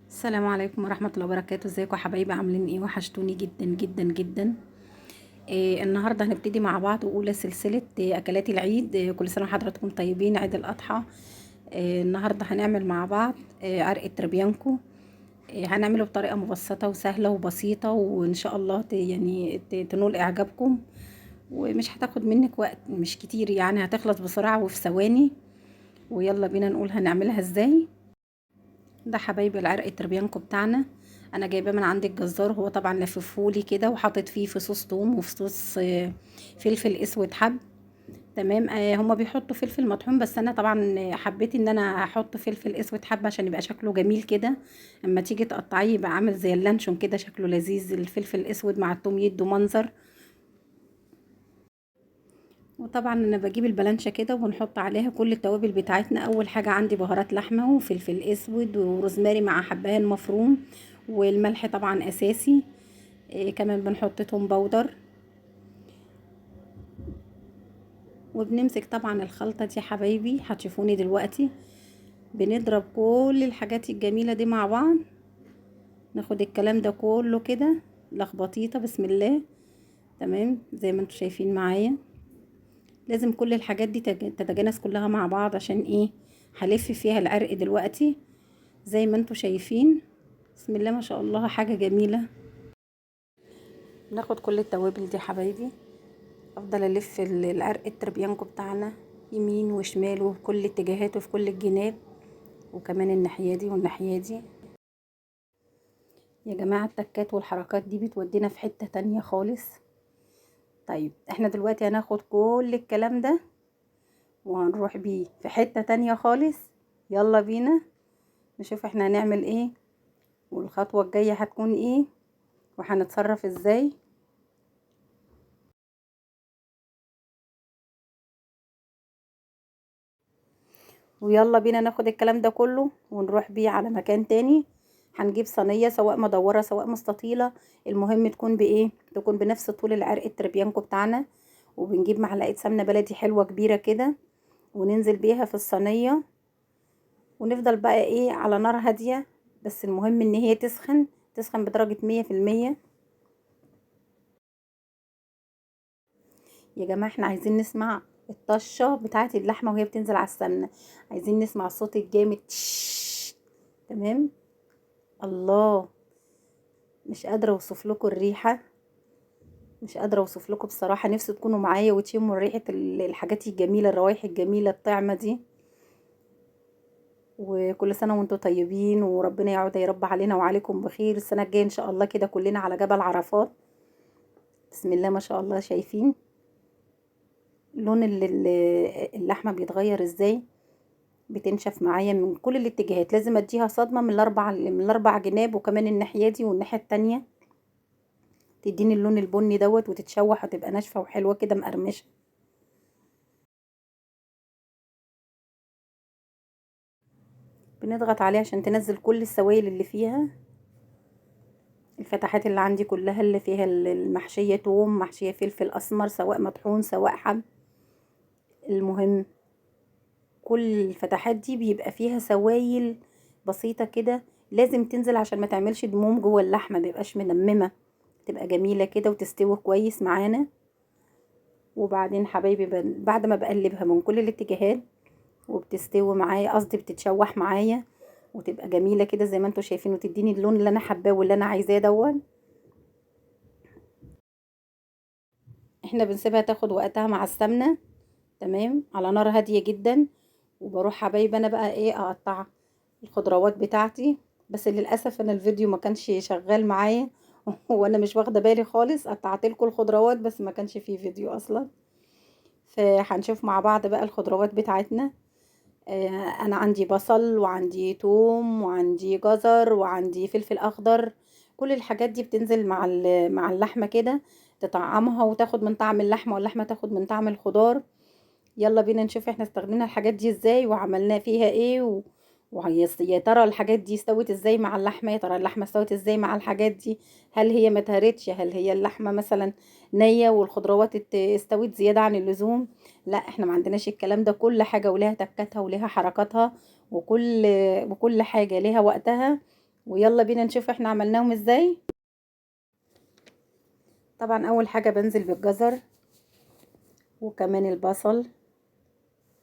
السلام عليكم ورحمة الله وبركاته. ازيكم يا حبايبي؟ عاملين ايه؟ وحشتوني جدا جدا جدا. النهارده هنبتدي مع بعض اولى سلسلة اكلات العيد. كل سنة وحضراتكم طيبين، عيد الاضحى. النهارده هنعمل مع بعض عرق التربيانكو. هنعمله بطريقة مبسطة وسهلة وبسيطة، وان شاء الله تنول اعجابكم، ومش هتاخد منك وقت مش كتير، يعني هتخلص بسرعة وفي ثواني. ويلا بينا نقول هنعملها ازاي. ده حبايبي العرق التربيانكو بتاعنا، انا جايباه من عند الجزار، هو طبعا لففهولي كده وحاطط فيه فصوص توم وفصوص فلفل اسود حب. تمام. هما بيحطوا فلفل مطحون، بس انا طبعا حبيت ان انا احط فلفل اسود حب عشان يبقى شكله جميل كده، اما تيجي تقطعيه يبقى عامل زي اللانشون كده، شكله لذيذ. الفلفل الاسود مع التوم يدوا منظر. وطبعا انا بجيب البلانشه كده وبنحط عليها كل التوابل بتاعتنا. اول حاجة عندي بهارات لحمه وفلفل اسود وروزماري مع حبهان مفروم، والملح طبعا اساسي. كمان بنحط توم powder. وبنمسك طبعا الخلطة دي حبايبي، هتشوفوني دلوقتي بنضرب كل الحاجات الجميلة دي مع بعض. ناخد الكلام ده كله كده لخبطيطه، بسم الله. تمام زي ما انتم شايفين معايا، لازم كل الحاجات دي تتجانس كلها مع بعض، عشان ايه؟ هلف فيها العرق دلوقتي زي ما انتم شايفين. بسم الله ما شاء الله، حاجة جميلة. ناخد كل التوابل دي حبايبي، افضل الف العرق التربيانكو بتاعنا يمين وشمال وفي كل اتجاهاته وفي كل الجناب، وكمان الناحية دي والناحية دي. يا جماعة التكات والحركات دي بتودينا في حتة تانية خالص. طيب احنا دلوقتي هناخد كل الكلام ده وهنروح بيه في حتة تانية خالص. يلا بينا نشوف احنا هنعمل ايه، والخطوة الجاية هتكون ايه، وهنتصرف ازاي. ويلا بينا ناخد الكلام ده كله ونروح بيه على مكان تاني. هنجيب صينية سواء مدورة سواء مستطيلة، المهم تكون بايه؟ تكون بنفس طول العرق التربيانكو بتاعنا. وبنجيب معلقة سمنة بلدي حلوة كبيرة كده، وننزل بيها في الصينية، ونفضل بقى ايه على نار هادية، بس المهم ان هي تسخن، تسخن بدرجة 100%. يا جماعة احنا عايزين نسمع الطشة بتاعت اللحمة وهي بتنزل على السمنة، عايزين نسمع الصوت الجامد تش. تمام. الله، مش قادرة اوصف لكم الريحة، مش قادرة اوصف لكم بصراحة. نفسي تكونوا معايا وتشموا ريحة الحاجات الجميلة، الروايح الجميلة، الطعمة دي. وكل سنة وانتم طيبين، وربنا يعود يا رب علينا وعليكم بخير. السنة الجاية ان شاء الله كده كلنا على جبل عرفات. بسم الله ما شاء الله، شايفين لون اللحمة بيتغير ازاي؟ بتنشف معايا من كل الاتجاهات. لازم اديها صدمة من الاربع جناب، وكمان الناحية دي والناحية التانية، تديني اللون البني دوت، وتتشوح وتبقى ناشفة وحلوة كده مقرمشة. بنضغط عليها عشان تنزل كل السوائل اللي فيها. الفتحات اللي عندي كلها اللي فيها المحشية توم، محشية فلفل أسمر، سواء مطحون سواء حب، المهم كل الفتحات دي بيبقى فيها سوائل بسيطة كده، لازم تنزل عشان ما تعملش دموم جوه اللحمة، ما بيبقاش مدممة، تبقى جميلة كده وتستوي كويس معانا. وبعدين حبايبي بعد ما بقلبها من كل الاتجاهات وبتستوي معايا، قصدي بتتشوح معايا وتبقى جميلة كده زي ما انتوا شايفين، وتديني اللون اللي انا حباه واللي انا عايزاه دون. احنا بنسيبها تاخد وقتها مع السمنة، تمام، على نار هادية جدا. وبروح حبايبي انا بقى ايه اقطع الخضروات بتاعتي، بس للاسف انا الفيديو ما كانش شغال معايا وانا مش واخده بالي خالص. قطعت لكم الخضروات بس ما كانش فيه فيديو اصلا. فهنشوف مع بعض بقى الخضروات بتاعتنا. انا عندي بصل وعندي توم وعندي جزر وعندي فلفل اخضر. كل الحاجات دي بتنزل مع اللحمة كده، تطعمها وتاخد من طعم اللحمة، واللحمة تاخد من طعم الخضار. يلا بينا نشوف احنا استخدمنا الحاجات دي ازاي وعملنا فيها ايه، يا ترى الحاجات دي استوت ازاي مع اللحمة، يا ترى اللحمة استوت ازاي مع الحاجات دي، هل هي ما اتهرتش، هل هي اللحمة مثلا نيه والخضروات استوت زيادة عن اللزوم. لا احنا ما عندناش الكلام ده، كل حاجة ولها تكتها ولها حركاتها، وكل حاجة لها وقتها، ويلا بينا نشوف احنا عملناهم ازاي. طبعا اول حاجة بنزل بالجزر وكمان البصل،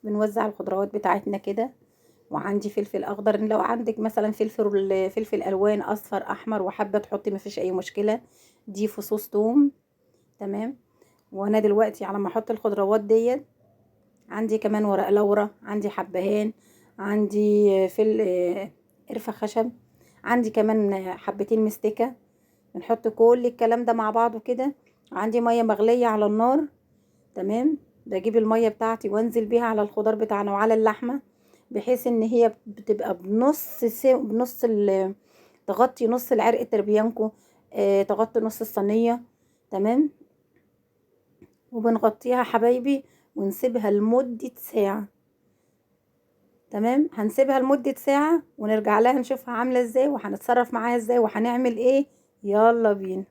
بنوزع الخضروات بتاعتنا كده. وعندي فلفل اخضر، لو عندك مثلا فلفل الوان اصفر احمر وحابة تحطي مفيش اي مشكلة. دي فصوص توم. تمام. وانا دلوقتي على ما احط الخضروات ديت عندي كمان ورق لورا، عندي حبهان، عندي قرفه خشب، عندي كمان حبتين مستكه. بنحط كل الكلام ده مع بعضه كده. عندي مية مغليه على النار. تمام. بجيب المية بتاعتي وانزل بيها على الخضار بتاعنا وعلى اللحمة، بحيث ان هي بتبقى بنص تغطي نص العرق التربيانكو، تغطي نص الصينية. تمام. وبنغطيها حبايبي ونسيبها لمدة ساعة. تمام. هنسيبها لمدة ساعة ونرجع لها نشوفها عامله ازاي وهنتصرف معاها ازاي وهنعمل ايه. يلا بينا.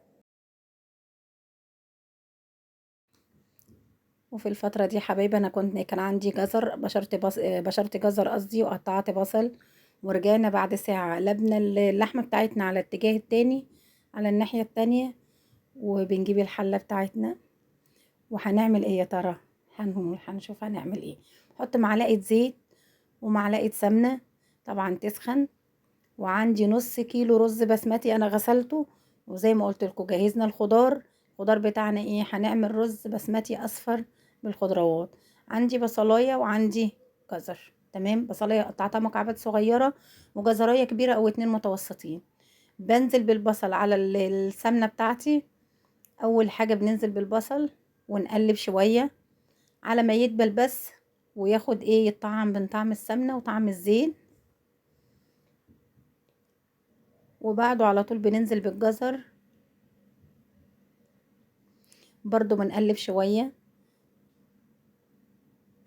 وفي الفترة دي حبايبي انا كان عندي جزر، بشرت جزر قصدي، وقطعت بصل. ورجعنا بعد ساعة قلبنا اللحمة بتاعتنا على الاتجاه التاني، على الناحية التانية. وبنجيب الحلة بتاعتنا وهنعمل ايه يا ترى؟ هنشوف هنعمل ايه. نحط معلقة زيت ومعلقة سمنة طبعا تسخن. وعندي نص كيلو رز بسمتي انا غسلته، وزي ما قلت لكم جهزنا الخضار. الخضار بتاعنا ايه؟ هنعمل رز بسمتي اصفر بالخضروات. عندي بصلايه وعندي جزر. تمام. بصلايه قطعتها مكعبات صغيرة وجزرايه كبيرة او 2 متوسطين. بنزل بالبصل على السمنة بتاعتي. اول حاجة بننزل بالبصل ونقلب شوية على ما يدبل بس، وياخد ايه، يتطعم من طعم السمنة وطعم الزيت. وبعده على طول بننزل بالجزر برضو، بنقلب شوية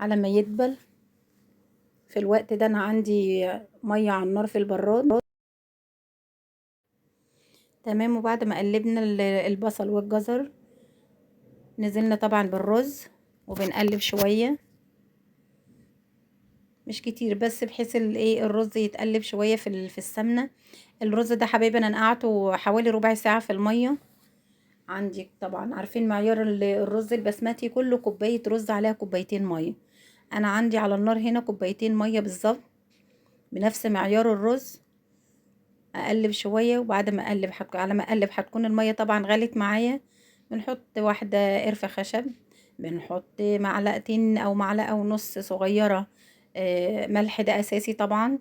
على ما يدبل. في الوقت ده انا عندي مية على النار في البراد. تمام. وبعد ما قلبنا البصل والجزر نزلنا طبعا بالرز وبنقلب شوية، مش كتير بس بحيث الرز يتقلب شوية في السمنة. الرز ده حبايبي انا نقعته حوالي ربع ساعة في المية. عندي طبعا عارفين معيار الرز البسمتي، كله كوباية رز عليها كوبايتين مية. انا عندي على النار هنا كوبايتين مية بالظبط بنفس معيار الرز. اقلب شوية، وبعد ما اقلب على ما اقلب هتكون المية طبعا غلت معايا. بنحط واحدة قرفه خشب، بنحط معلقتين او معلقه ونص صغيرة، ملح ده اساسي طبعا.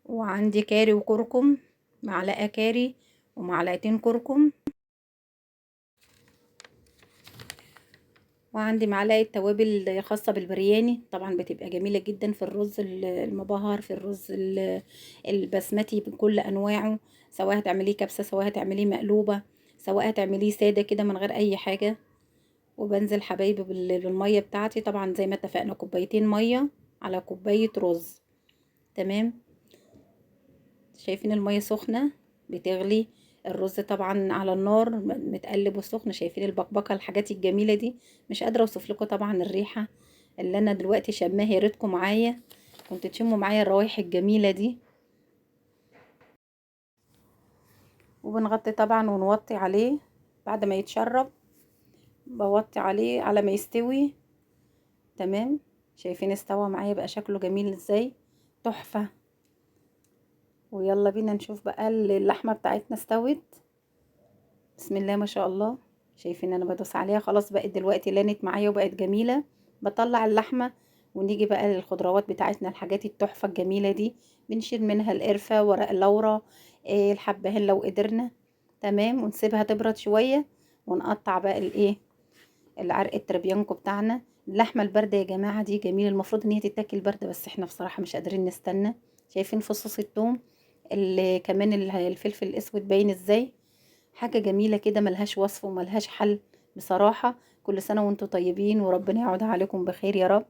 وعندي كاري وكركم، معلقه كاري ومعلقتين كركم. وعندي معلقه توابل خاصة بالبرياني، طبعا بتبقى جميلة جدا في الرز المبهر، في الرز البسمتي بكل انواعه، سواء هتعمليه كبسة، سواء هتعمليه مقلوبة، سواء هتعمليه ساده كده من غير اي حاجة. وبنزل حبايبي بالمية بتاعتي، طبعا زي ما اتفقنا كوبايتين مية على كوباية رز. تمام. شايفين المية سخنة بتغلي، الرز طبعا على النار متقلب وسخن. شايفين البقبقه، الحاجات الجميلة دي مش قادرة اوصف لكم طبعا الريحة اللي انا دلوقتي شماها. يا ريتكم معايا كنتوا تشموا معايا الروايح الجميلة دي. وبنغطي طبعا ونوطي عليه بعد ما يتشرب، بوطي عليه على ما يستوي. تمام. شايفين استوى معايا بقى شكله جميل ازاي، تحفة. ويلا بينا نشوف بقى اللحمة بتاعتنا استوت. بسم الله ما شاء الله. شايفين انا بدوس عليها خلاص، بقت دلوقتي لانت معايا وبقت جميلة. بطلع اللحمة ونيجي بقى للخضروات بتاعتنا، الحاجات التحفة الجميلة دي. بنشيل منها القرفه، ورق اللورا، الحبهان لو قدرنا. تمام. ونسيبها تبرد شوية ونقطع بقى العرق التربيانكو بتاعنا. اللحمة البارده يا جماعة دي جميلة، المفروض ان هي تتاكل باردة، بس احنا بصراحة مش قادرين نستنى. شايفين فصوص الثوم اللي كمان الفلفل الاسود باين ازاي، حاجة جميلة كده ملهاش وصف وملهاش حل بصراحة. كل سنة وانتم طيبين وربنا يعودها عليكم بخير يا رب.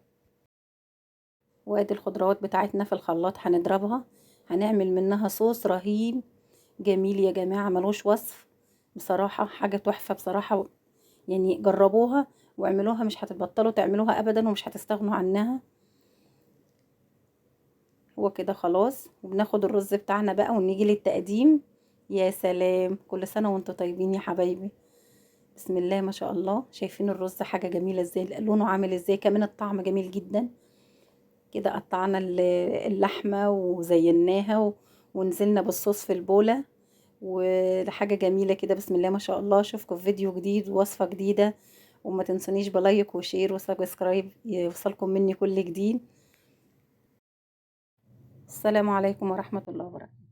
وادي الخضروات بتاعتنا في الخلاط هنضربها، هنعمل منها صوص رهيب جميل يا جماعة ملوش وصف بصراحة، حاجة تحفة بصراحة. يعني جربوها واعملوها، مش هتبطلوا تعملوها ابدا ومش هتستغنوا عنها. هو كده خلاص. وبناخد الرز بتاعنا بقى ونيجي للتقديم. يا سلام، كل سنة وانتم طيبين يا حبايبي. بسم الله ما شاء الله، شايفين الرز حاجة جميلة ازاي، لونه عامل ازاي، كمان الطعم جميل جدا. كده قطعنا اللحمة وزيناها ونزلنا بالصوص في البولة، وحاجة جميلة كده بسم الله ما شاء الله. اشوفكم في فيديو جديد ووصفة جديدة، وما تنسونيش ب like و share و subscribe يوصلكم مني كل جديد. السلام عليكم ورحمة الله وبركاته.